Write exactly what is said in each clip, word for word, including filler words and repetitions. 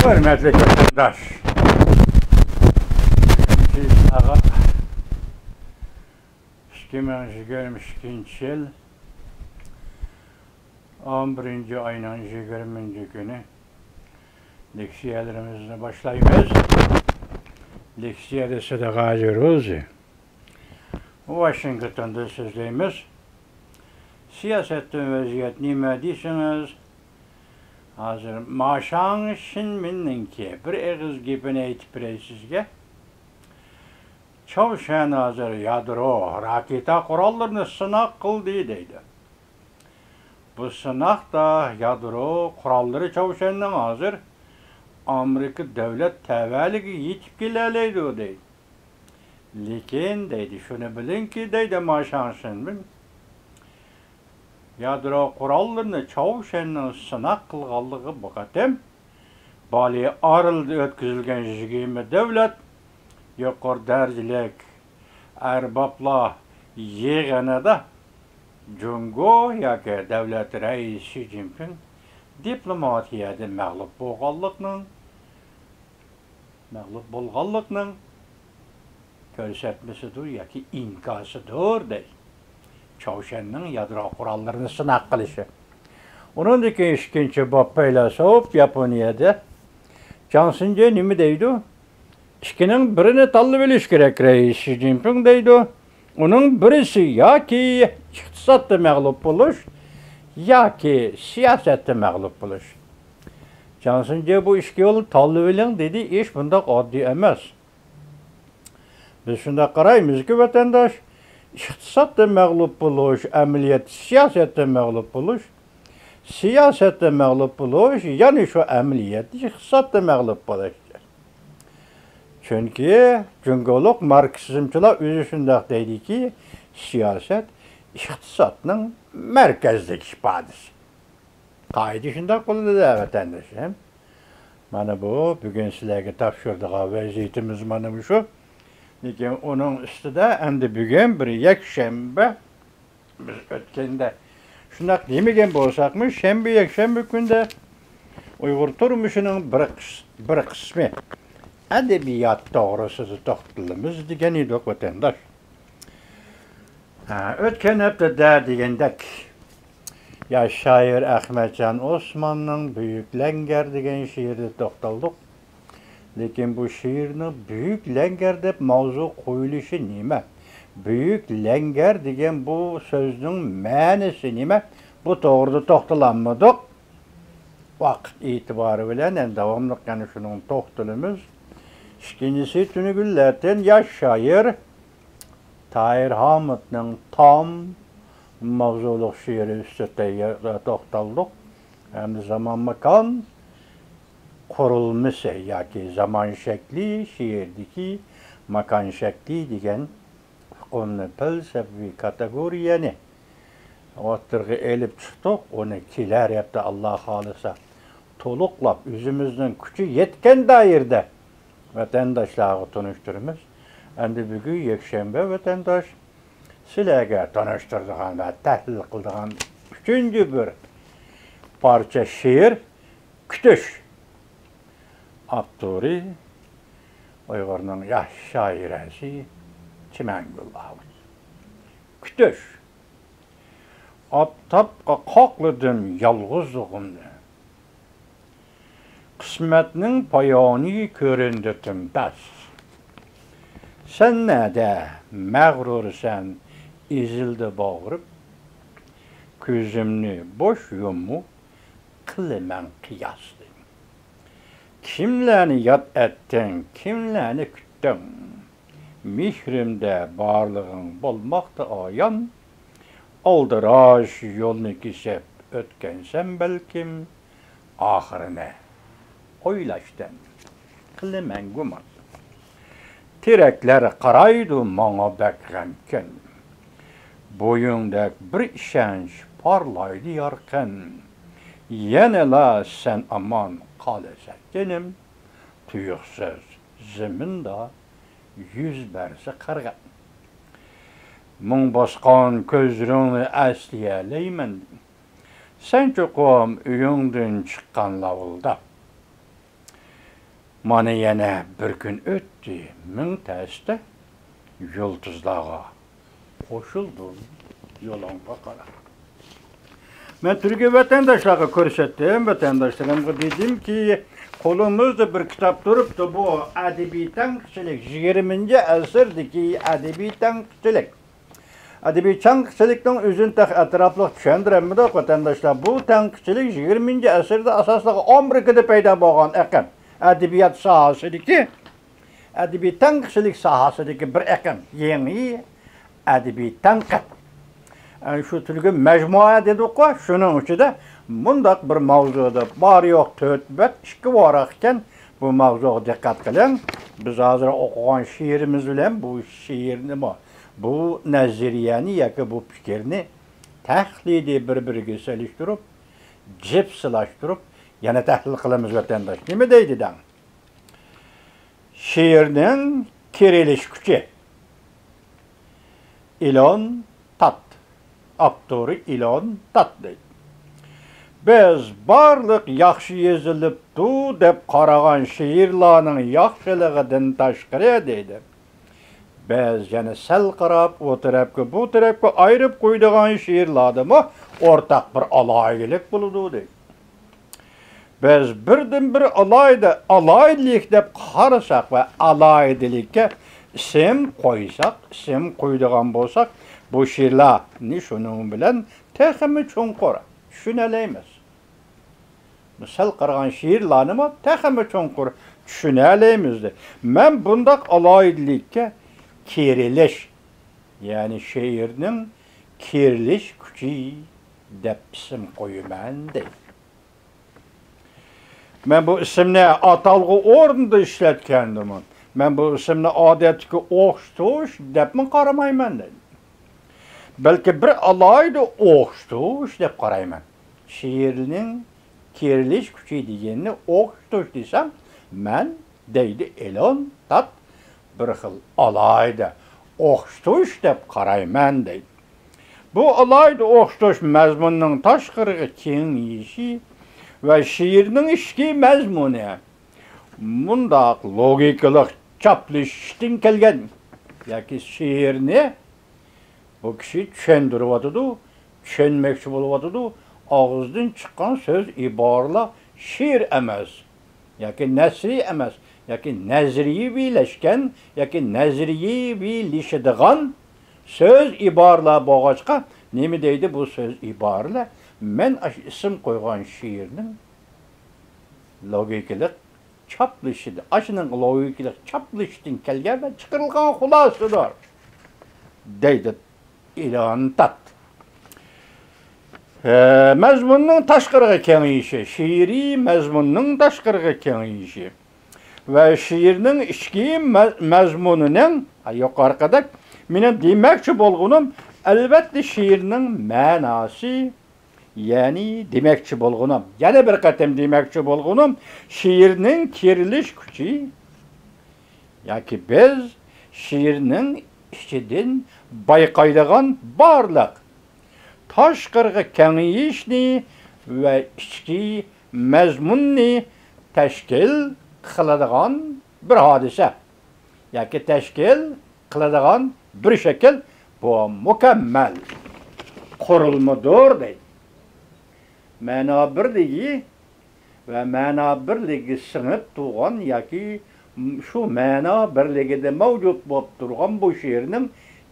ھۆرمەتلىك ۋەتەنداش، بۈگۈنكى ساغا ئىككى مىڭ يىگىرمە ئىككىنچى يىل ئون بىرىنچى ئاينىڭ يىگىرمىنچى كۈنى لېكسىيەلىرىمىزنى باشلايمىز. لېكسىيەدە سىدىق ھاجى روزى، ۋاشىنگتوندا سۆزلەيمىز. سىياسەتتە ۋەزىيەت نېمە دېسىڭىز، ھازىر ما شاڭ شىنمىننىڭكى بىر ئېغىز گېپىنى ئېيتىپ بېرەي سىزگە. چاۋشيەن ھازىر يادرو راكېتا قوراللىرىنى سىناق قىلدى دەيدۇ. بۇ سىناقتا يادرو قوراللىرى چاۋشيەننىڭ ھازىر ئامېرىكا دۆلەت تەۋەلىكىگە يېتىپ كېلەلەيدۇ دەيدۇ. لېكىن دەيدۇ، شۇنى بىلىڭكى دەيدۇ ما شاڭ شىنمىن، يادرو قوراللىرىنى چاۋشيەننىڭ سىناق قىلغانلىقى بۇ قېتىم بالى ئارىلىدا ئۆتكۈزۈلگەن يىگىرمە دۆلەت يۇقىرى دەرىجىلىك ئەربابلار يىغىنىدا جۇڭگو ياكى دۆلەت رەئىسى شى جىنپىڭ دىپلوماتىيەدە مەغلۇپ بولغانلىقنىڭ، مەغلۇپ بولغانلىقنىڭ كۆرسەتمىسىدۇر ياكى ئىنكاسىدۇر دەي. چاۋشيەننىڭ يادرو قوراللىرىنى سىناق قىلىشى. ئۇنىڭدىن كېيىن ئىككىنچى باب پەيلاسوپ ياپونىيەدە جاڭ سىنجې نېمە دەيدۇ؟ ئىككىنىڭ بىرىنى تاللىۋېلىش كېرەك، رەئىس شى جىنپىڭ دەيدۇ. ئۇنىڭ بىرىسى ياكى ئىقتىسادتا مەغلۇپ بولۇش، ياكى سىياسەتتە مەغلۇپ بولۇش. جاڭ سىنجې بۇ ئىككى يولنى تاللىۋېلىڭ دېدى، ئىش بۇنداق ئاددىي ئەمەس. بىز شۇنداق قارايمىزكى، ۋەتەنداش، ئىقتىسادتا مەغلۇپ بولۇش، ئەمەلىيەتتە سىياسەتتە مەغلۇپ بولۇش، سىياسەتتە مەغلۇپ بولۇش، يەنى شۇ ئەمەلىيەتتە ئىقتىسادتا مەغلۇپ بولۇش. چۈنكى جۇڭگولۇق ماركسىزمچىلار ئۆزى شۇنداق دەيدىكى، سىياسەت ئىقتىسادنىڭ مەركەزلىك ئىپادىسى. قائىدە شۇنداق بولىدۇ-دە، ۋەتەنداشلىرىم. مانا بۇ بۈگۈن سىلەرگە تاپشۇرىدىغان ۋەزىپىمىز مانا مۇشۇ. لېكىن ئۇنىڭ ئۈستىدە ئەمدى بۈگۈن بىر يەكشەنبە، بىز ئۆتكەندە شۇنداق دېمىگەن بولساقمۇ، شەنبە، يەكشەنبە كۈندە ئۇيغۇر تۇرمۇشىنىڭ بىر قىس-، بىر قىسمى ئەدەبىيات توغرىسىدا توختىلىمىز دېگەن ئىدۇق، ۋەتەنداش. ھە، ئۆتكەن ھەپتىدە دېگەندەك، ياش شائىر ئەخمەتجان ئوسماننىڭ بۈيۈك لەڭگەر دېگەن شېئىرىدا توختالدۇق. لېكىن بۇ شېئىرنىڭ بۈيۈك لەڭگەر دەپ ماۋزۇ قويۇلۇشى نېمە؟ بۈيۈك لەڭگەر دېگەن بۇ سۆزنىڭ مەنىسى نېمە؟ بۇ توغرىدا توختىلالمىدۇق. ۋاقىت ئېتىبارى بىلەن يەنە داۋاملىق يەنە شۇنىڭغا توختىلىمىز. ئىككىنچىسى، تۈنۈگۈنلەردىن ياش شائىر تاھىر ھامۇتنىڭ تام ماۋزۇلۇق شېئىرى ئۈستىدە توختالدۇق. ئەمدى زامان ماكان قۇرۇلمىسى ياكى زامان شەكلى، شېئىردىكى ماكان شەكلى دېگەن ئۇقۇمنى، پەلسەپىۋى كاتېگورىيەنى ئوتتۇرىغا ئېلىپ چىقتۇق. ئۇنى كېلەر ھەپتە، ئاللا خالىسا، تولۇقلاپ، ئۆزىمىزنىڭ كۈچى يەتكەن دائىرىدە ۋەتەنداشلارغا تونۇشتۇرىمىز. ئەمدى بۈگۈن يەكشەنبە، ۋەتەنداش، سىلەرگە تونۇشتۇرىدىغان ۋە تەھلىل قىلىدىغان ئۈچىنچى بىر پارچە شېئىر، كۈتۈش. ئاپتورى ئۇيغۇرنىڭ ياش شائىرەسى چىمەنگۈل ئاۋۇت. كۈتۈش. ئاپتاپقا قاقلىدىم يالغۇزلۇقۇمنى. قىسمەتنىڭ پايانى كۆرۈندى تۈمتەس. سەن نەدە، مەغرۇرسەن، ئېزىلدى باغرىم. كۆزۈمنى بوش يۇمۇپ، قىلىمەن قىياسنى. كىملەرنى ياد ئەتتىڭ، كىملەرنى كۈتتۈڭ؟ مېھرىمدە بارلىقىڭ بولماقتا ئايان. ئالدىراش يولنى كېسىپ ئۆتكەنسەن بەلكىم، ئاخىرىنى ئويلاشتىن قىلىمەن گۇمان. تېرەكلەر قارايدۇ ماڭا بەك غەمكىن. بويۇڭدەك بىر ئىشەنچ پارلايدۇ يارقىن. يەنىلا سەن ئامان قالىسەن جېنىم، تۇيۇقسىز زېمىندا يۈز بەرسە قىرغىن. مۇڭ باسقان كۆزلىرىڭنى ئەسلىيەلەيمەن. سەن چوقۇم ئۆيۈڭدىن چىققان لاۋۇلدا. مانا يەنە بىر كۈن ئۆتتى، مىڭ تەستە يۇلتۇزلارغا قوشۇلدۇم يولۇڭغا قاراپ. مەن تۈرگە ۋەتەنداشلارغا كۆرسەتتىم، ۋەتەنداشلىرىمغا دېدىمكى، قولىمىزدا بىر كىتاب تۇرۇپتۇ، بۇ ئەدەبىي تەنقىدچىلىك، يىگىرمىنچى ئەسىردىكى ئەدەبىي تەنقىدچىلىك. ئەدەبىي تەنقىدچىلىكنىڭ ئۆزىنى تېخى ئەتراپلىق چۈشەندۈرەلمىدۇق، ۋەتەنداشلار. بۇ تەنقىدچىلىك يىگىرمىنچى ئەسىردە ئاساسلىقى ئامېرىكىدا پەيدا بولغان ئېقىم. ئەدەبىيات ساھەسىدىكى، ئەدەبىي تەنقىدچىلىك ساھەسىدىكى بىر ئېقىم. يېڭى ئەدەبىي تەنقىد. ئە، شۇ تۈرگە مەجمۇئە دېدۇققۇ، شۇنىڭ ئىچىدە مۇنداق بىر ماۋزۇدا بار يوق تۆت بەت، ئىككى ۋاراق ئىكەن. بۇ ماۋزۇغا دىققەت قىلىڭ. بىز ھازىر ئوقۇغان شېئىرىمىز بىلەن بۇ شېئىرنىمۇ، بۇ نەزەرىيەنى ياكى بۇ پىكىرنى تەقلىدىي بىر-بىرىگە سېلىشتۇرۇپ، جىپسىلاشتۇرۇپ، يەنە تەھلىل قىلىمىز، ۋەتەنداش. نېمە دەيدۇ دەڭ؟ شېئىرنىڭ كېرىلىش كۈچى. ئېلون تات. ئاپتورى ئېلون تات دەيدۇ. بىز بارلىق ياخشى يېزىلىپتۇ دەپ قارىغان شېئىرلارنىڭ ياخشىلىقىدىن تاشقىرى دەيدۇ. بىز يەنە سەل قاراپ، ئۇ تەرەپكە، بۇ تەرەپكە ئايرىپ قويىدىغان شېئىرلاردىمۇ ئورتاق بىر ئالاھىدىلىك بولىدۇ دەيدۇ. بىز بىردىنبىر ئالاھىدە، ئالاھىدىلىك دەپ قارىساق ۋە ئالاھىدىلىككە ئىسىم قويساق، ئىسىم قويىدىغان بولساق، بۇ شېئىرلارنى شۇنىڭ بىلەن تېخىمۇ چوڭقۇر چۈشىنەلەيمىز. سەل قارىغان شېئىرلارنىمۇ تېخىمۇ چوڭقۇر چۈشىنەلەيمىز. مەن بۇنداق ئالاھىدىلىككە كېرىلىش، يەنى شېئىرنىڭ كېرىلىش كۈچى دەپ ئىسىم قويىمەن دەيدۇ. مەن بۇ ئىسىمنى ئاتالغۇ ئورنىدا ئىشلەتكەندىمۇ، مەن بۇ ئىسىمنى ئادەتتىكى ئوخشىتىش دەپمۇ قارىمايمەن دەيدۇ. بەلكى بىر ئالاھىدە ئوخشىتىش دەپ قارايمەن. شېئىرنىڭ كېرىلىش كۈچى دېگەننى ئوخشىتىش دېسەم، مەن دەيدۇ ئېلون تات، بىر خىل ئالاھىدە ئوخشىتىش دەپ قارايمەن دەيدۇ. بۇ ئالاھىدە ئوخشىتىش مەزمۇننىڭ تاشقىرىغا كېڭىيىشى ۋە شېئىرنىڭ ئىچكى مەزمۇنى مۇنداق لوگىكىلىق چاپلىشىشتىن كەلگەن ياكى شېئىرنى بۇ كىشى چۈشەندۈرۈۋاتىدۇ، چۈشەنمەكچى بولۇۋاتىدۇ. ئاغزىدىن چىققان سۆز ئىبارىلەر شېئىر ئەمەس، ياكى نەسرىي ئەمەس، ياكى نەزەرىيىۋىلەشكەن، ياكى نەزەرىيىۋىلىشىدىغان سۆز ئىبارىلەر بولغاچقا، نېمە دەيدۇ بۇ سۆز ئىبارىلەر؟ مەن ئاشۇ ئىسىم قويغان شېئىرنىڭ لوگىكىلىق چاپلىشىدىن، ئاشۇنىڭ لوگىكىلىق چاپلىشىدىن كەلگەن ۋە چىقىرىلغان خۇلاسىدۇر، دەيدۇ ئېلون تات. ھە، مەزمۇننىڭ تاشقىرىغا كېڭىيىشى، شېئىرىي مەزمۇننىڭ تاشقىرىغا كېڭىيىشى ۋە شېئىرنىڭ ئىچكى مە-، مەزمۇنىنىڭ، ھە، يۇقىرىقىدەك مېنىڭ دېمەكچى بولغىنىم، ئەلۋەتتە، شېئىرنىڭ مەناسى، يەنى دېمەكچى بولغىنىم، يەنە بىر قېتىم دېمەكچى بولغىنىم، شېئىرنىڭ كېرىلىش كۈچى ياكى بىز شېئىرنىڭ ئىچىدىن بايقايدىغان بارلىق تاشقىرىغا كېڭىيىشنى ۋە ئىچكى مەزمۇننى تەشكىل قىلىدىغان بىر ھادىسە ياكى تەشكىل قىلىدىغان بىر شەكىل، بۇ مۇكەممەل قۇرۇلمىدۇر دەيدۇ. مەنا بىرلىكى ۋە مەنا بىرلىكىگە سىڭىپ تۇرغان ياكى شۇ مەنا بىرلىكىدە مەۋجۇت بولۇپ تۇرغان بۇ شېئىرنىڭ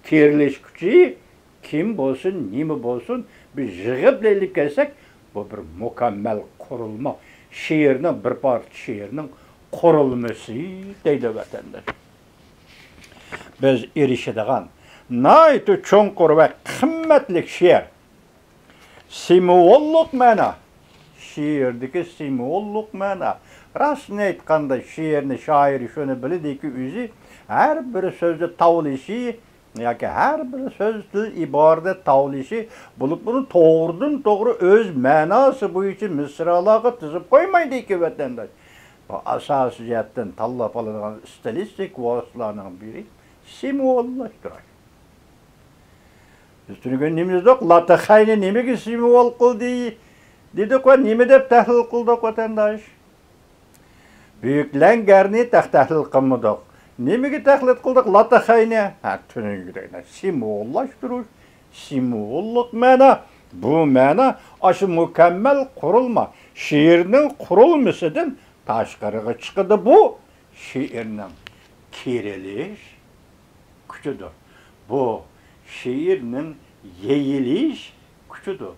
كېرىلىش كۈچى، كىم بولسۇن، نېمە بولسۇن، بىز يىغىپ ئېلىپ كەلسەك، بۇ بىر مۇكەممەل قۇرۇلما، شېئىرنىڭ، بىر پارچە شېئىرنىڭ قۇرۇلمىسى دەيدۇ ۋەتەنداش. بىز ئېرىشىدىغان ناھايىتى چوڭقۇر ۋە قىممەتلىك شېئىر. سىمۋوللۇق مەنا. شېئىردىكى سىمۋوللۇق مەنا. راستىنى ئېيتقاندا، شېئىرنى شائىر شۇنى بىلىدىكى، ئۆزى ھەر بىر سۆزنى تاۋلىشى ياكى ھەر بىر سۆز، تىل، ئىبارىنى تاۋلىشى، بولۇپ ئۇنى توغرىدىن توغرا ئۆز مەناسى بويىچە مىسرالارغا تىزىپ قويمايدىكى ۋەتەنداش. بۇ ئاساسىي جەھەتتىن تاللاپ ئالىدىغان ئىستىلىستىك ۋاسىتىلەرنىڭ بىرى سىمۋوللاشتۇرۇش. بىز تۈنۈگۈن نېمە دېدۇق؟ لاتىخەينى نېمىگە سىمۋول قىلدى دېدۇق ۋە نېمە دەپ تەھلىل قىلدۇق، ۋەتەنداش؟ بۈيۈك لەڭگەرنى تەھ-، تەھلىل قىلمىدۇق. نېمىگە تەقلىد قىلدۇق؟ لاتىخەينى. ھە، تۈنۈگۈدەك سىمۋوللاشتۇرۇش، سىمۋوللۇق مەنا. بۇ مەنا ئاشۇ مۇكەممەل قۇرۇلما، شېئىرنىڭ قۇرۇلمىسىدىن تاشقىرىغا چىقىدۇ. بۇ شېئىرنىڭ كېرىلىش كۈچىدۇر. بۇ شېئىرنىڭ يېيىلىش كۈچىدۇر.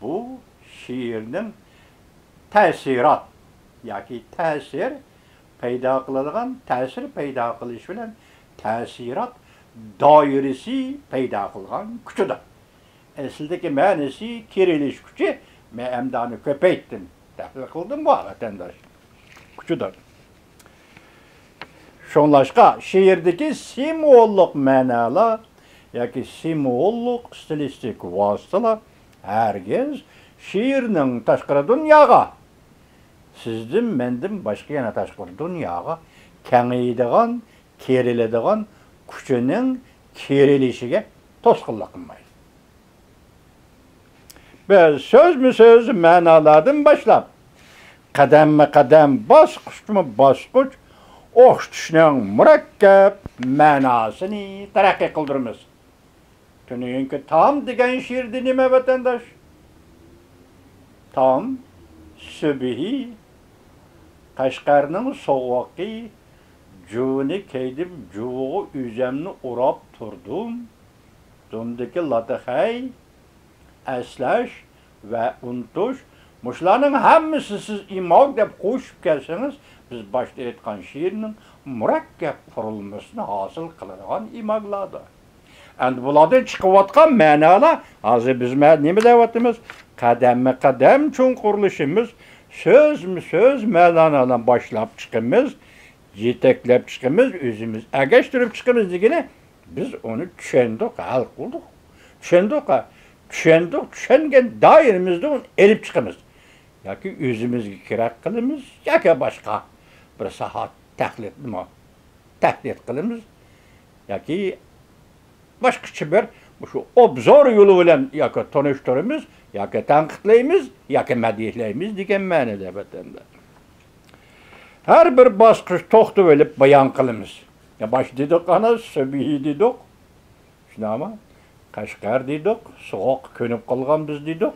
بۇ شېئىرنىڭ تەسىرات ياكى تەسىر پەيدا قىلىدىغان، تەسىر پەيدا قىلىش بىلەن تەسىرات دائىرىسى پەيدا قىلغان كۈچىدۇر. ئەسلىدىكى مەنىسى كېرىلىش كۈچى، مەن ئەمدى ئۇنى كۆپەيتتىم، تەھلىل قىلدىم بۇ ۋەتەنداش. كۈچىدۇر. شۇڭلاشقا، شېئىردىكى سىمۋوللۇق مەنالار ياكى سىمۋوللۇق ئىستىلىستىك ۋاسىتىلار ھەرگىز شېئىرنىڭ تاشقىرى دۇنياغا، سىزدىن، مەندىن باشقا يەنە تاشقىرى دۇنياغا كېڭىيىدىغان، كېرىلىدىغان كۈچىنىڭ كېرىلىشىگە توسقۇنلۇق قىلمايدۇ. بىز سۆزمۇ سۆز مەنالاردىن باشلاپ، قەدەممۇ قەدەم، باسقۇچمۇ باسقۇچ ئوخشىتىشنىڭ مۇرەككەپ مەناسىنى تەرەققىي قىلدۇرىمىز. تۈنۈگۈنكى تام دېگەن شېئىردە نېمە، ۋەتەنداش؟ تام، سۈبھى، قەشقەرنىڭ سوغۇقى، جۇۋىنى كىيدىم، جۇۋىغا ئۆزۈمنى ئوراپ تۇردۇم. جۇمدىكى لاتىخەي، ئەسلەش ۋە ئۇنتۇش، مۇشۇلارنىڭ ھەممىسى سىز ئىماگ دەپ قوشۇپ كەلسىڭىز، بىز باشتا ئېيتقان شېئىرنىڭ مۇرەككەپ قۇرۇلمىسىنى ھاسىل قىلىدىغان ئىماگلاردۇر. ئەمدى بۇلاردىن چىقىۋاتقان مەنالار، ھازىر بىز مە-، نېمە دەۋاتىمىز؟ قەدەممۇ قەدەم چوڭقۇرلىشىمىز، سۆزمۇ سۆز مەنالارنى باشلاپ چىقىمىز، يېتەكلەپ چىقىمىز، ئۆزىمىز ئەگەشتۈرۈپ چىقىمىز دېگىنى، بىز ئۇنى چۈشەندۇق، ھەل قىلدۇق. چۈشەندۇق، ھە. چۈشەندۇق، چۈشەنگەن دائىرىمىزدە ئۇنى ئېلىپ چىقىمىز. ياكى ئۆزىمىزگە كېرەك قىلىمىز، ياكى باشقا بىر ساھە تەقلىدمۇ، تەھلىل قىلىمىز. ياكى باشقىچە بىر مۇشۇ ئوبزور يولى بىلەن ياكى تونۇشتۇرىمىز، ياكى تەنقىدلەيمىز، ياكى مەدھىيەلەيمىز دېگەن مەنىدە، ۋەتەندە. ھەر بىر باسقۇچ توختىۋېلىپ بايان قىلىمىز. يا باش دېدۇق، ئانا، سۈبھى دېدۇق. شۇنداقمۇ؟ قەشقەر دېدۇق، سوغۇققا كۆنۈپ قالغان بىز دېدۇق.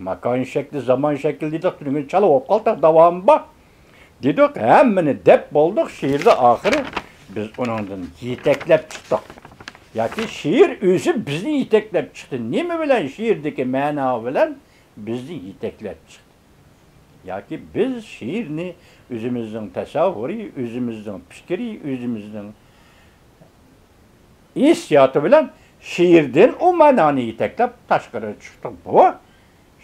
ماكان شەكلى، زامان شەكلى دېدۇق، تۈنۈگۈن چالا بولۇپ قالدۇق، داۋامى بار. دېدۇق، ھەممىنى دەپ بولدۇق، شېئىردا ئاخىرى بىز ئۇنىڭدىن يېتەكلەپ چىقتۇق. ياكى شېئىر ئۆزى بىزنى يېتەكلەپ چىقتى. نېمە بىلەن؟ شېئىردىكى مەنا بىلەن بىزنى يېتەكلەپ چىقتى. ياكى بىز شېئىرنى ئۆزىمىزنىڭ تەسەۋۋۇرى، ئۆزىمىزنىڭ پىكرى، ئۆزىمىزنىڭ ھېسسىياتى بىلەن شېئىردىن ئۇ مەنانى يېتەكلەپ تاشقىرىغا چىقتۇق. بۇ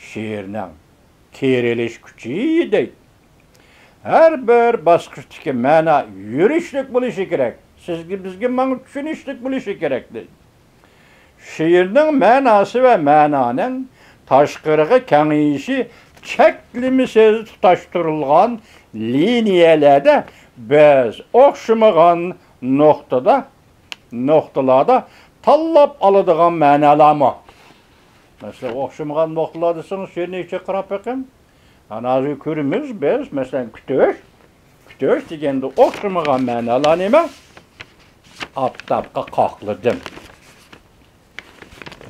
شېئىرنىڭ كېرىلىش كۈچى دەيدۇ. ھەر بىر باسقۇچتىكى مەنا يۈرۈشلۈك بولۇشى كېرەك. سىزگە، بىزگە، ماڭا چۈشىنىشلىك بولۇشى كېرەك دەيدۇ. شېئىرنىڭ مەناسى ۋە مەنانىڭ تاشقىرىغا كېڭىيىشى چەكلىمىسىز تۇتاشتۇرۇلغان لىنىيەلەردە بىز ئوخشىمىغان نۇقتىدا، نۇقتىلاردا تاللاپ ئالىدىغان مەنالارمۇ. مەسىلەن، ئوخشىمىغان نۇقتىلار دېسىڭىز، شېئىرنى ئىچىگە قاراپ بېقىڭ. ئانا ھازىر كۆرىمىز بىز، مەسىلەن، كۈتۈش. كۈتۈش دېگەندە ئوخشىمىغان مەنالار نېمە؟ ئاپتاپقا قاقلىدىم.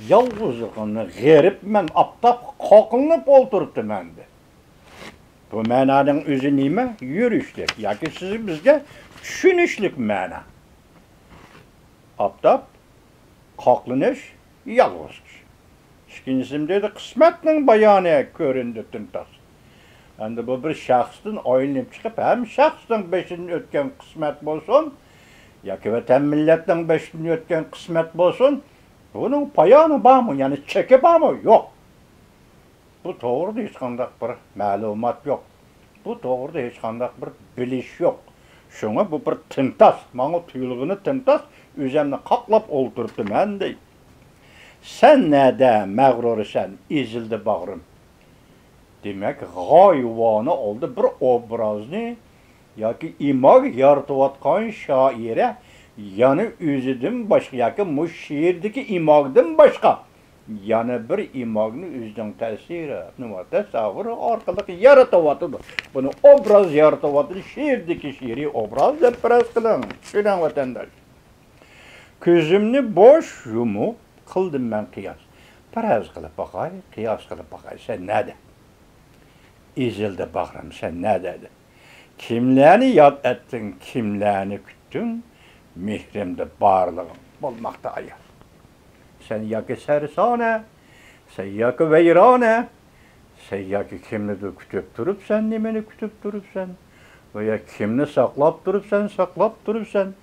يالغۇزلۇقۇمنى غېرىبمەن، ئاپتاپقا قاقلىنىپ ئولتۇرۇپتىمەن دە. بۇ مەنانىڭ ئۆزى نېمە؟ يۈرۈشلۈك ياكى سىز بىزگە چۈشىنىشلىك مەنا. ئاپتاپ، قاقلىنىش، يالغۇز كىشى. ئىككىنچىسى نېمە دېدى؟ قىسمەتنىڭ بايانى كۆرۈندى تىمتاس. ئەمدى بۇ بىر شەخستىن ئايلىنىپ چىقىپ، ھەم شەخسنىڭ بېشىدىن ئۆتكەن قىسمەت بولسۇن، ياكى ۋەتەن مىللەتنىڭ بېشىدىن ئۆتكەن قىسمەت بولسۇن، بۇنىڭ پايانى بارمۇ؟ يەنى چېكى بارمۇ؟ يوق. بۇ توغرىدا ھېچقانداق بىر مەلۇمات يوق. بۇ توغرىدا ھېچقانداق بىر بىلىش يوق. شۇڭا بۇ بىر تىمتاس، ماڭا تۇيۇلغىنى تىمتاس، ئۆزۈمنى قاقلاپ ئولتۇرۇپتىمەن دەيدۇ. سەن نەدە مەغرۇرسەن، ئېزىلدى باغرىم. دېمەك، غايىۋانە ئالدى بىر ئوبرازنى ياكى ئىماگ يارىتىۋاتقان شائىرە يەنە ئۆزىدىن باشقا ياكى مۇشۇ شېئىردىكى ئىماگدىن باشقا يەنە بىر ئىماگنى ئۆزىنىڭ تەسىرى، نېمە، تەسەۋۋۇرى ئارقىلىق يارىتىۋاتىدۇ. بۇنى ئوبراز يارىتىۋاتىدۇ. شېئىردىكى شېئىرىي ئوبراز دەپ پەرەز قىلىڭ. چۈشىنىڭ، ۋەتەنداش. كۆزۈمنى بوش يۇمۇپ قىلدىم مەن قىياس. پەرەز قىلىپ باقاي، قىياس قىلىپ باقاي، سەن نەدە؟ ئېزىلدى باغرىم، سەن نەدە؟ كىملەرنى ياد ئەتتىڭ، كىملەرنى كۈتتۈڭ؟ مېھرىمدە بارلىقىڭ بولماقتا ئايان. سەن ياكى سەرسانە، سەن ياكى ۋەيرانە، سەن ياكى كىمنىدۇر كۈتۈپ تۇرۇپسەن، نېمىنى كۈتۈپ تۇرۇپسەن؟ ۋە يا كىمنى ساقلاپ تۇرۇپسەن، ساقلاپ تۇرۇپسەن؟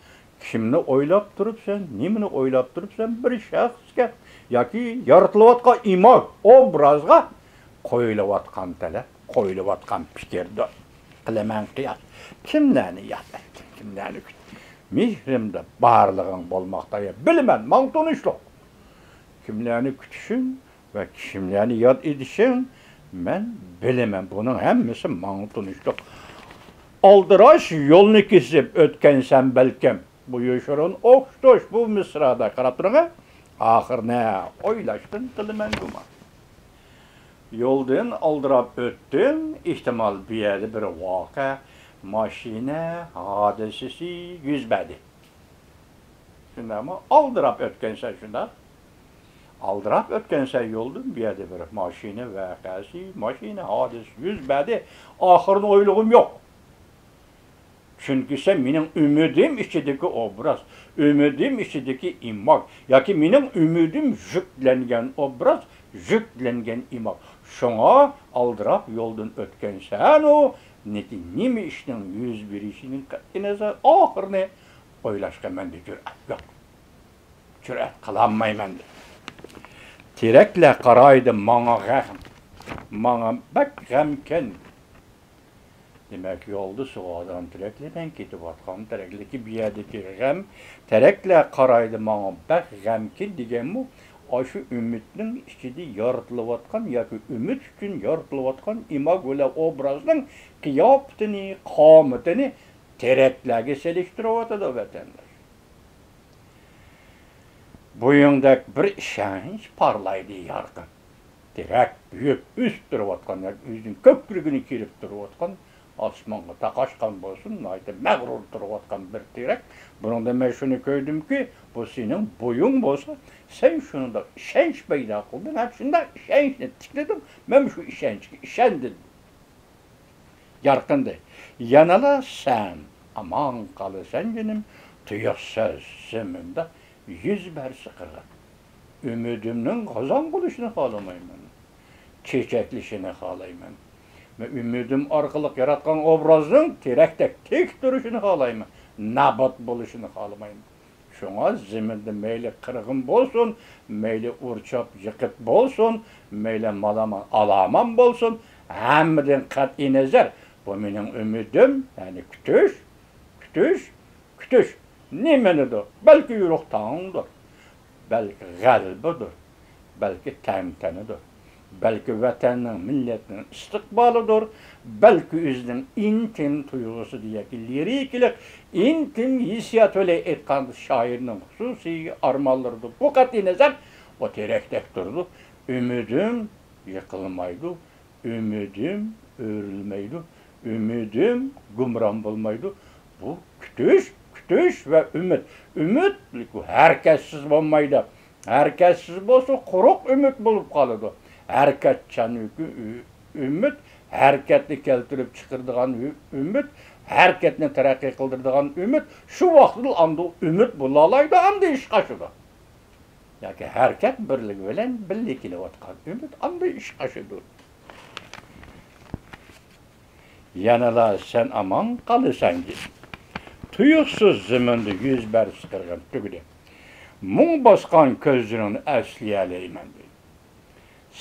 كىمنى ئويلاپ تۇرۇپسەن، نېمىنى ئويلاپ تۇرۇپسەن؟ بىر شەخسكە ياكى يارىتىلىۋاتقان ئىماگ، ئوبرازغا قويۇلۇۋاتقان تەلەپ، قويۇلۇۋاتقان پىكىردۇر. قىلىمەن قىياس. كىملەرنى ياد ئەتتىڭ، كىملەرنى كۈت-، مېھرىمدە بارلىقىڭ بولماقتا، يا بىلىمەن، ماڭا تونۇشلۇق. كىملەرنى كۈتۈشۈڭ ۋە كىملەرنى ياد ئېتىشىڭ، مەن بىلىمەن، بۇنىڭ ھەممىسى ماڭا تونۇشلۇق. ئالدىراش يولنى كېسىپ ئۆتكەنسەن بەلكىم. بۇ يوشۇرۇن ئوخشاش بۇ مىسرادا، قاراپ تۇرۇڭ. ئاخىرىنى ئويلاشتىن قىلىمەن گۇمان. يولدىن ئالدىراپ ئۆتتۈڭ، ئېھتىمال، بۇ يەردە بىر ۋەقە، ماشىنا ھادىسىسى يۈز بەردى. شۇنداقمۇ؟ ئالدىراپ ئۆتكەنسەن، شۇنداق. ئالدىراپ ئۆتكەنسەن يولدىن، بۇ يەردە بىر ماشىنا ۋەقەسى، ماشىنا ھادىسىسى يۈز بەردى. ئاخىرىنى ئويلىغۇم يوق. چۈنكى سەن مېنىڭ ئۈمىدىم ئىچىدىكى ئوبراز، ئۈمىدىم ئىچىدىكى ئىماگ ياكى مېنىڭ ئۈمىدىم يۈكلەنگەن ئوبراز، يۈكلەنگەن ئىماگ. شۇڭا ئالدىراپ يولدىن ئۆتكەنسەنۇ، لېكىن نېمە ئىشنىڭ يۈز بېرىشىدىن قەتئىينەزەر، ئاخىرىنى ئويلاشقا مەندە جۈرئەت يوق. جۈرئەت قىلالمايمەن. تېرەكلەر قارايدۇ ماڭا غەم، ماڭا بەك غەمكىن. دېمەك، يولدا سۇغارغان تېرەكلەر، مەن كېتىۋاتقان تېرەكلەر، بۇ يەردىكى غەم، تېرەكلەر قارايدۇ ماڭا بەك غەمكىن دېگەنمۇ ئاشۇ ئۈمىدنىڭ ئىچىدە يارىتىلىۋاتقان ياكى ئۈمىد ئۈچۈن يارىتىلىۋاتقان ئىماگ بىلەن ئوبرازنىڭ قىياپىتىنى، قامىتىنى تېرەكلەرگە سېلىشتۇرۇۋاتىدۇ، ۋەتەنداش. بويۇڭدەك بىر ئىشەنچ پارلايدۇ يارقىن. تېرەك بۈيۈپ ئۆسۈپ تۇرۇۋاتقان ياكى ئۆزىنىڭ كۆكرىكىنى كېرىپ تۇرۇۋاتقان، ئاسمانغا تاقاشقان بولسۇن، ناھايىتى مەغرۇر تۇرۇۋاتقان بىر تېرەك. بۇنىڭدا مەن شۇنى كۆردۈمكى، بۇ سېنىڭ بويۇڭ بولسا، سەن شۇنىڭدا ئىشەنچ پەيدا قىلدىڭ ھەم شۇنداق ئىشەنچنى تىكلىدىڭ، مەن شۇ ئىشەنچكە ئىشەندىم. يارقىندى. يەنىلا سەن ئامان قالىسەن جېنىم، تۇيۇقسىز زېمىندا يۈز بەرسە قىرغىن. ئۈمىدىمنىڭ غازاڭ بولۇشىنى خالىمايمەن. چېچەكلىشىنى خالايمەن. مەن ئۈمىدىم ئارقىلىق ياراتقان ئوبرازنىڭ تېرەكتەك تىك تۇرۇشىنى خالايمەن. نابات بولۇشىنى خالىمايمەن. شۇڭا زېمىندا مەيلى قىرغىن بولسۇن، مەيلى ئۇرچاپ يىقىپ بولسۇن، مەيلى مالامان ئالامان بولسۇن، ھەممىدىن قەتئىينەزەر، بۇ مېنىڭ ئۈمىدىم، يەنى كۈتۈش، كۈتۈش، كۈتۈش. نېمىنىدۇر؟ بەلكى يورۇق تاڭدۇر، بەلكى غەلىبىدۇر، بەلكى تەنتەنىدۇر. بەلكى ۋەتەننىڭ، مىللەتنىڭ ئىستىقبالىدۇر، بەلكى ئۆزىنىڭ ئىنتىم تۇيغۇسىدا ياكى لىرىكىلىق ئىنتىم ھېسسىيات بىلەن ئېيتقاندا شائىرنىڭ خۇسۇسىي ئارمانلىرىدۇر. بۇ قەتئىينەزەر، ئۇ تېرەكتەك تۇرىدۇ. ئۈمىدىم يىقىلمايدۇ، ئۈمىدىم ئۆرۈلمەيدۇ، ئۈمىدىم گۇمران بولمايدۇ. بۇ كۈتۈش، كۈتۈش ۋە ئۈمىد. ئۈمىد ھەرىكەتسىز بولمايدۇ. ھەرىكەتسىز بولسا، قۇرۇق ئۈمىد بولۇپ قالىدۇ. ھەرىكەتچان ئۈ-، ئۈمىد، ھەرىكەتنى كەلتۈرۈپ چىقىرىدىغان ئۈ-، ئۈمىد، ھەرىكەتنى تەرەققىي قىلدۇرىدىغان ئۈمىد شۇ ۋاقىتلا ئاندىن ئۈمىد بولالايدۇ، ئاندىن ئىشقا ئاشىدۇ. ياكى ھەرىكەت بىرلىكى بىلەن بىللە كېلىۋاتقان ئۈمىد ئاندىن ئىشقا ئاشىدۇ. يەنىلا سەن ئامان قالىسەن جېنىم. تۇيۇقسىز زېمىندا يۈز بەرسە قىرغىن تۈگىدى. مۇڭ باسقان كۆزلىرىڭنى ئەسلىيەلەيمەن دېدى.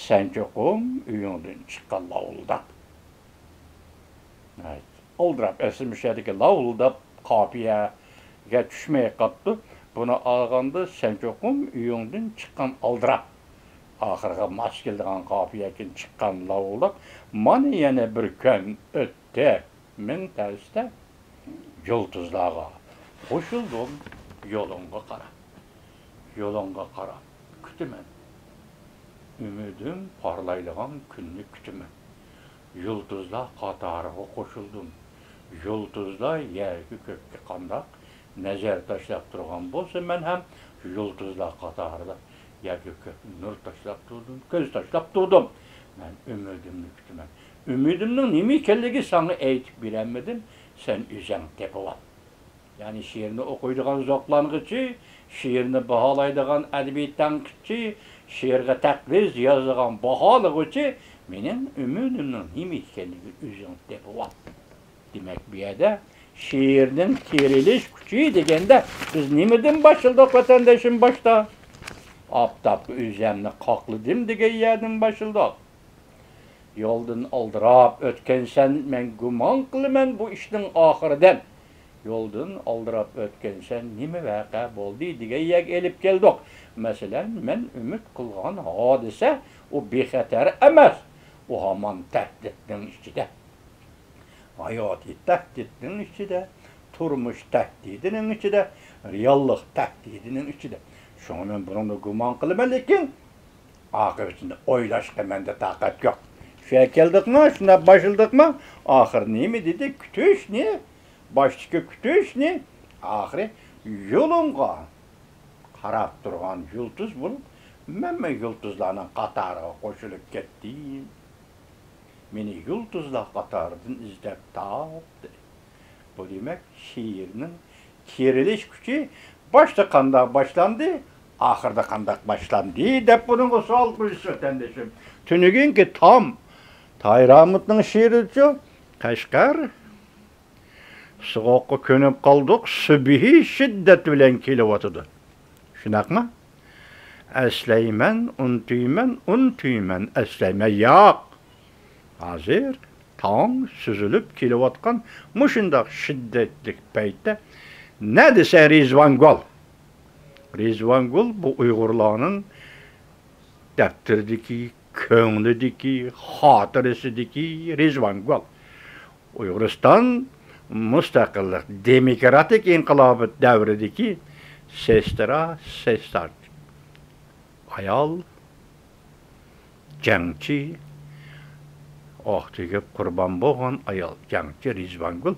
سەن چوقۇم ئۆيۈڭدىن چىققان لاۋۇلداپ. ئالدىراپ، ئەسلى مۇشۇ يەردىكى لاۋۇلداپ قاپىيەگە چۈشمەي قاپتۇ. بۇنى ئالغاندا سەن چوقۇم ئۆيۈڭدىن چىققان ئالدىراپ. ئاخىرىغا ماس كېلىدىغان قاپىيەكىن چىققان لاۋۇلداپ، مانا يەنە بىر كۈن ئۆتتى. مىڭ تەستە يۇلتۇزلارغا قوشۇلدۇم يولۇڭغا قاراپ. يولۇڭغا قاراپ كۈتىمەن. ئۈمىدىم پارلايدىغان كۈننى كۈتىمەن. يۇلتۇزلار قاتارىغا قوشۇلدۇم. يۇلتۇزلار يەرگە كۆككە قانداق نەزەر تاشلاپ تۇرغان بولسا، مەن ھەم يۇلتۇزلار قاتارىدا يەرگە كۆككە نۇر تاشلاپ تۇردۇم، كۆز تاشلاپ تۇردۇم. مەن ئۈمىدىمنى كۈتىمەن. ئۈمىدىمنىڭ نېمە ئىكەنلىكى ساڭا ئېيتىپ بېرەلمىدىم، سەن ئۆزۈڭ تېپىۋال. يەنى شېئىرنى ئوقۇيدىغان زوقلانغۇچى، شېئىرنى باھالايدىغان ئەدەبىي تەنقىدچى، شېئىرغا تەقرىز يازىدىغان باھالىغۇچى مېنىڭ ئۈمىدىمنىڭ نېمە ئىكەنلىكىنى ئۆزۈڭ تېپىۋال. دېمەك، بۇ يەردە شېئىرنىڭ تىرىلىش كۈچى دېگەندە بىز نېمىدىن باشلىدۇق، ۋەتەندىشىم، باشتا؟ ئاپتاپقا ئۆزۈمنى قاقلىدىم دېگەن يەردىن باشلىدۇق. يولدىن ئالدىراپ ئۆتكەنسەن، مەن گۇمان قىلىمەن بۇ ئىشنىڭ ئاخىرىدىن. يولدىن ئالدىراپ ئۆتكەنسەن، نېمە ۋەقە بولدى دېگەن يەرگە ئېلىپ كەلدۇق. مەسىلەن، مەن ئۈمىد قىلغان ھادىسە ئۇ بىخەتەر ئەمەس. ئۇ ھامان تەھدىتنىڭ ئىچىدە. ھاياتىي تەھدىتنىڭ ئىچىدە، تۇرمۇش تەھدىتىنىڭ ئىچىدە، رېئاللىق تەھدىتىنىڭ ئىچىدە. شۇڭا مەن بۇنىڭدا گۇمان قىلىمەن، لېكىن ئاقىۋىتىنى ئويلاشقا مەندە تاقەت يوق. شۇ يەرگە كەلدۇقمۇ، شۇنداق باشلىدۇقمۇ، ئاخىرى نېمە دېدى؟ كۈتۈشنى، باشتىكى كۈتۈشنى، ئاخىرى يولۇڭغا قاراپ تۇرغان يۇلتۇز بولۇپ، مەنمۇ يۇلتۇزلارنىڭ قاتارىغا قوشۇلۇپ كەتتىم. مېنى يۇلتۇزلار قاتارىدىن ئىزدەپ تاپ، دېدى. بۇ دېمەك، شېئىرنىڭ تىرىلىش كۈچى باشتا قانداق باشلاندى، ئاخىردا قانداق باشلاندى، دەپ بۇنىڭغا سوئال قويىسىز، ۋەتەندىشىم. تۈنۈگۈنكى تام، تاھىر ھامۇتنىڭ شېئىرىچۇ، قەشقەر. سوغۇققا كۆنۈپ قالدۇق، سۈبھى شىددەت بىلەن كېلىۋاتىدۇ. شۇنداقمۇ؟ ئەسلەيمەن، ئۇنتۇيمەن، ئۇنتۇيمەن، ئەسلەيمەن. ياق. ھازىر تاڭ سۈزۈلۈپ كېلىۋاتقان مۇشۇنداق شىددەتلىك پەيتتە نەدە سەن، رىزۋانگۈل؟ رىزۋانگۈل بۇ ئۇيغۇرلارنىڭ دەپتىرىدىكى، كۆڭلىدىكى، خاتىرىسىدىكى رىزۋانگۈل. ئۇيغۇرىستان مۇستەقىللىق دېموكراتىك ئىنقىلابى دەۋرىدىكى سېسترا، سېستار، ئايال، جەڭچى، ئوق تېگىپ قۇربان بولغان ئايال جەڭچى رىزۋانگۈل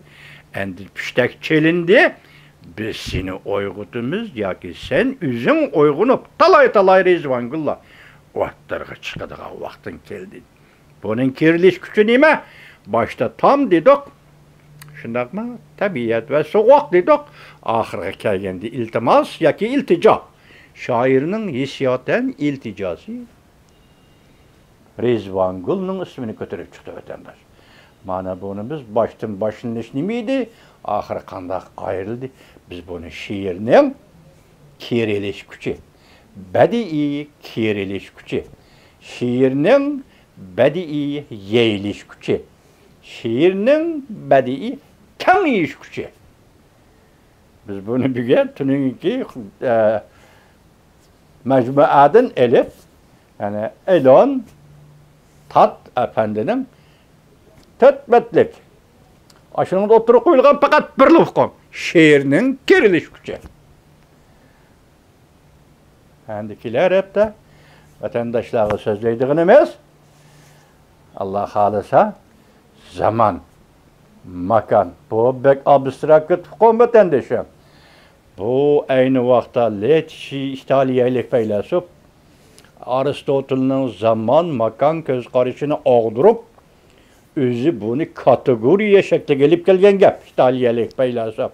ئەمدى پۇشتەك چېلىندى. بىز سېنى ئويغىتىمىز ياكى سەن ئۆزۈڭ ئويغىنىپ، تالاي-تالاي رىزۋانگۈللار ئوتتۇرىغا چىقىدىغان ۋاقتىڭ كەلدى. بۇنىڭ تىرىلىش كۈچى نېمە؟ باشتا تام دېدۇق. شۇنداقمۇ؟ تەبىئەت ۋە سوغۇق دېدۇق. ئاخىرىغا كەلگەندە ئىلتىماس ياكى ئىلتىجا. شائىرنىڭ ھېسسىياتەن ئىلتىجاسى رىزۋانگۈلنىڭ ئىسمىنى كۆتۈرۈپ چىقتى، ۋەتەنداش. مانا بۇنى بىز باشتىن باشلىنىش نېمە ئىدى؟ ئاخىرى قانداق ئايرىلدى؟ بىز بۇنى شېئىرنىڭ كېرىلىش كۈچى، بەدىئىي كېرىلىش كۈچى، شېئىرنىڭ بەدىئىي يېيىلىش كۈچى، شېئىرنىڭ بەدىئىي كېڭىيىش كۈچى. بىز بۇنى بۈگۈن تۈنۈگۈنكى، ئە، مەجمۇئەدىن ئېلىپ، يەنى ئېلون تات ئەپەندىنىڭ تۆت بەتلىك، ئاشۇنىڭدا ئوتتۇرىغا قويۇلغان پەقەت بىرلا ئۇقۇم، شېئىرنىڭ كېرىلىش كۈچى. ئەمدى كېلەر ھەپتە ۋەتەنداشلارغا سۆزلەيدىغىنىمىز، ئاللا خالىسا، زامان، ماكان. بۇ بەك ئابستراكت ئۇقۇم، ۋەتەندىشىم. بۇ ئەينى ۋاقىتتا لېتشى، ئىتالىيەلىك پەيلاسوپ، ئارستوتىلنىڭ زامان، ماكان كۆز قارىشىنى ئاغدۇرۇپ، ئۆزى بۇنى كاتېگورىيە شەكلىگە ئېلىپ كەلگەن گەپ، ئىتالىيەلىك پەيلاسوپ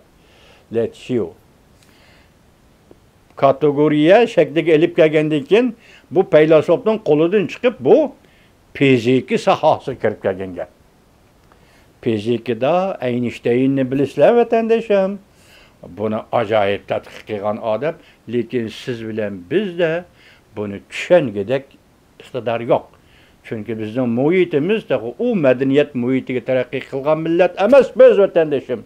لېتشىيو. كاتېگورىيە شەكلىگە ئېلىپ كەلگەندىن كېيىن، بۇ پەيلاسوپنىڭ قولىدىن چىقىپ، بۇ فىزىكا ساھەسىگە كىرىپ كەلگەن گەپ. فىزىكىدا ئەينىشتەيننى بىلىسىلەر، ۋەتەندىشىم. بۇنى ئاجايىپ تەتقىق قىلغان ئادەم، لېكىن سىز بىلەن بىزدە بۇنى چۈشەنگۈدەك ئىقتىدار يوق. چۈنكى بىزنىڭ مۇھىتىمىز تېخى ئۇ مەدەنىيەت مۇھىتىگە تەرەققىي قىلغان مىللەت ئەمەسمىز، ۋەتەندىشىم.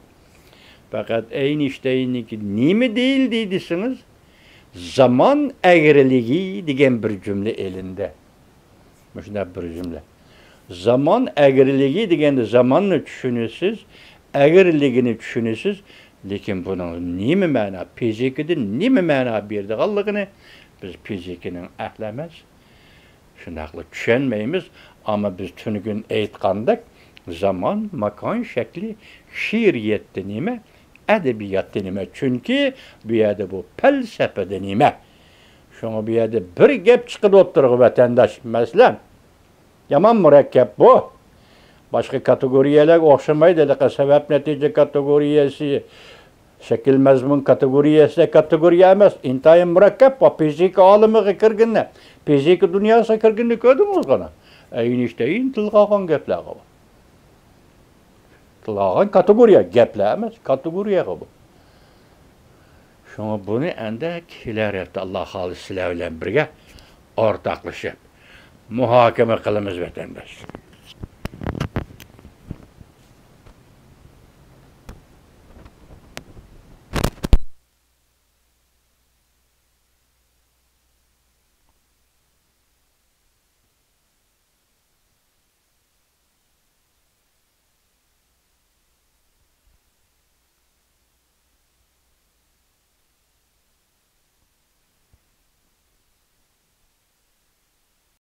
پەقەت ئەينىشتەيننىڭكى نېمە دېيىلدى دېسىڭىز، زامان ئەگرىلىكى دېگەن بىر جۈملە ئېلىندى. مۇشۇنداق بىر جۈملە. زامان ئەگرىلىكى دېگەندە زاماننى چۈشىنىسىز، ئەگرىلىكىنى چۈشىنىسىز، لېكىن بۇنىڭ نېمە مەنا، فىزىكىدىن نېمە مەنا بېرىدىغانلىقىنى بىز فىزىكىنىڭ ئەھلى ئەمەس. شۇنداقلا چۈشەنمەيمىز. ئەمما بىز تۈنۈگۈن ئېيتقاندەك، زامان، ماكان، شەكلى، شېئىرىيەتتە نېمە، ئەدەبىياتتا نېمە؟ چۈنكى بۇ يەردە بۇ پەلسەپىدە نېمە؟ شۇڭا بۇ يەردە بىر گەپ چىقىدۇ ئوتتۇرىغا، ۋەتەنداش. مەسىلەن، يامان مۇرەككەپ بۇ. باشقا كاتېگورىيەلەرگە ئوخشىمايدۇ. ھېلىقى سەۋەب نەتىجە كاتېگورىيەسى، شەكىل مەزمۇن كاتېگورىيەسىدەك كاتېگورىيە ئەمەس. ئىنتايىن مۇرەككەپ. بۇ فىزىكا ئالىمىغا كىرگىنىنە، فىزىكا دۇنياسىغا كىرگىنىنى كۆردىڭىزغۇ؟ ئەينىشتەين تىلغا ئالغان گەپلەرغۇ بۇ. تىلغا ئالغان كاتېگورىيە، گەپلەر ئەمەس، كاتېگورىيەغۇ بۇ. شۇڭا بۇنى ئەندە كېلەر ھەپتە، ئاللا خالىسا، سىلەر بىلەن بىرگە ئورتاقلىشىپ مۇھاكىمە قىلىمىز، ۋەتەنداش.